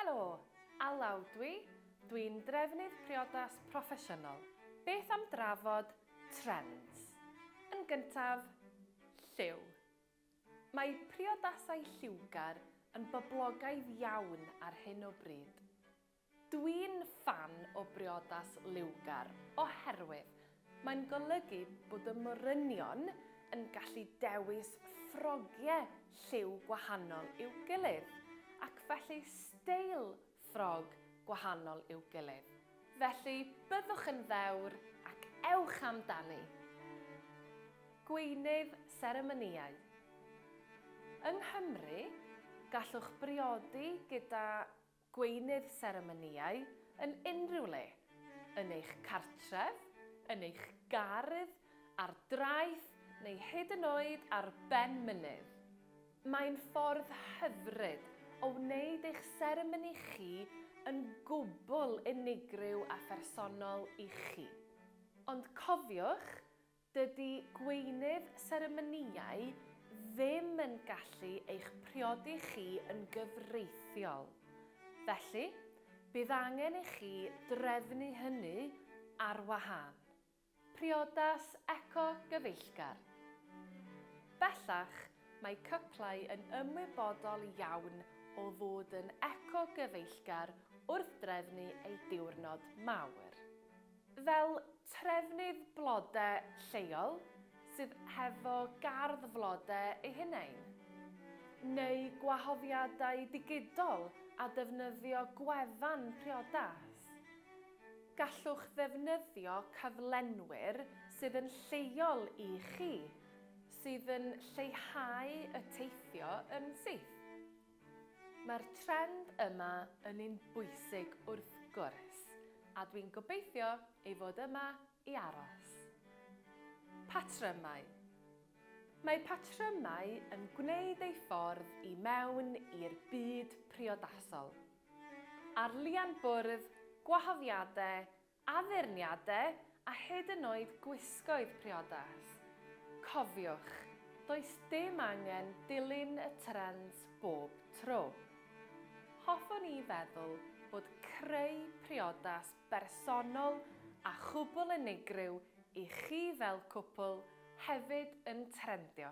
Helo, Alaw dwi, dwi'n drefnydd priodas proffesiynol. Beth am drafod trends? Yn gyntaf, lliw. Mae priodasau lliwgar yn boblogaidd iawn ar hyn o bryd. Dwi'n ffan o briodas liwgar oherwydd mae'n golygu bod y morynion yn gallu dewis ffrogie lliw gwahanol i'w gilydd ac felly steil ffrog gwahanol i'w gilydd. Felly byddwch yn ddewr ac ewch amdani! Gweinydd seremonïau. Yng Nghymru, gallwch briodi gyda gweinydd seremonïau yn unrhyw le, yn eich cartref, yn eich gardd, ar draeth neu hyd yn oed ar ben mynydd. Mae'n ffordd hyfryd o wneud eich seremoni chi yn gwbl unigryw a phersonol i chi. Ond cofiwch, Dydy gweinydd seremonïau ddim yn gallu eich priodi chi yn gyfreithiol. Felly, bydd angen i chi drefnu hynny ar wahân. Priodas eco-gyfeillgar. Bellach, mae cyplau yn ymwybodol iawn o fod yn eco-gyfeillgar wrth drefnu eu diwrnod mawr. Fel trefnydd blode lleol sydd hefo gardd flode ei hunain. Neu gwahoddiadau digidol a defnyddio gwefan priodas. Gallwch ddefnyddio cyflenwyr sydd yn lleol i chi, sydd yn lleihau y teithio yn syth. Mae'r trend yma yn un bwysig wrth gwrs, a dwi'n gobeithio ei fod yma i aros. Patrymau. Mae patrymau yn gwneud eu ffordd i mewn i'r byd priodasol. Ar lian bwrdd, gwahoddiadau Addurniadau a hyd yn oed gwisgoedd priodas. Cofiwch, does dim angen dilyn y trends bob tro. Hoffwn i feddwl bod creu priodas bersonol a chwbl unigryw i chi fel cwpl hefyd yn trendio.